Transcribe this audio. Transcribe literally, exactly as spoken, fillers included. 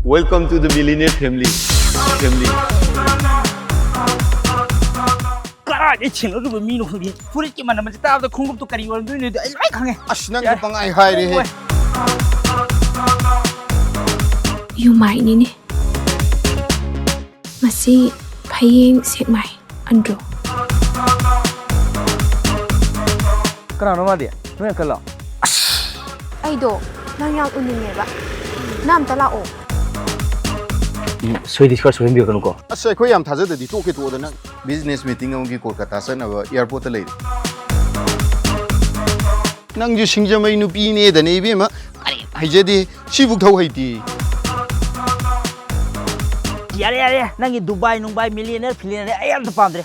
Welcome to the millionaire family. Family. ꯀꯗꯥꯏꯗꯩ ꯊꯦꯡꯅꯔꯨꯕ ꯃꯤꯅꯣ ꯈꯪꯗꯦ꯫ ꯐꯨꯔꯤꯠꯀꯤ ꯃꯅꯝ ꯑꯁꯤ ꯇꯥꯕꯗ ꯈꯣꯡꯎꯞꯇꯨ ꯀꯔꯤ ꯑꯣꯏꯔꯝꯗꯣꯏꯅꯣꯗꯤ ꯑꯩ ꯂꯣꯏ ꯈꯪꯉꯦ꯫ ꯑꯁ, ꯅꯪꯁꯨ ꯌꯥꯔꯦ꯫ ꯄꯪꯍꯥꯏ ꯍꯥꯏꯔꯦꯍꯦ꯫ ꯌꯨꯃꯥꯏꯅꯤꯅꯦ꯫ ꯃꯁꯤ ꯐꯌꯦꯡ ꯁꯦꯛꯃꯥꯏ ꯑꯟꯗ꯭ꯔꯣ꯫ ꯀꯅꯥꯅꯣ ꯃꯥꯗꯤ? ꯅꯣꯏ ꯑꯪꯀꯜꯂꯣ? ꯑꯩꯗꯣ ꯅꯪ ꯌꯥꯝ ꯎꯅꯤꯡꯉꯦꯕ꯫ ꯅꯪ ꯑꯝꯇ ꯂꯥꯛꯑꯣ꯫ ꯎꯝ, ꯁꯣꯏꯗꯤ ꯈꯔ ꯁꯣꯏꯍꯟꯕꯤꯔꯛꯀꯅꯨꯀꯣ꯫ ꯑꯁ, ꯑꯩꯈꯣꯏ ꯌꯥꯝ ꯊꯥꯖꯗꯗꯤ ꯇꯣꯛꯀꯦ ꯇꯣꯛꯑꯣꯗ ꯅꯪ꯫ ꯕꯤꯖꯤꯅꯦꯁ ꯃꯤꯇꯤꯡ ꯑꯃꯒꯤ ꯀꯣꯜꯀꯇꯥ ꯆꯠꯅꯕ ꯑꯦꯌꯥꯔꯄꯣꯔꯠꯇ ꯂꯩꯔꯤ꯫ ꯅꯪꯁꯨ ꯁꯤꯡꯖꯃꯩ ꯅꯨꯄꯤꯅꯦꯗꯅꯦ ꯏꯕꯦꯝꯃ꯫ ꯀꯔꯤ ꯍꯩꯖꯗꯦ꯫ ꯁꯤꯕꯨꯛ ꯊꯧ ꯍꯩꯇꯦ꯫ ꯌꯥꯔꯦ, ꯌꯥꯔꯦ꯫ ꯅꯪꯒꯤ ꯗꯨꯕꯥꯏ ꯅꯨꯡꯕꯥꯏ ꯃꯤꯂꯤꯌꯅꯔ ꯐꯤꯂꯤꯌꯅꯔ ꯑꯩ ꯑꯝꯇ ꯄꯥꯝꯗ꯭ꯔꯦ꯫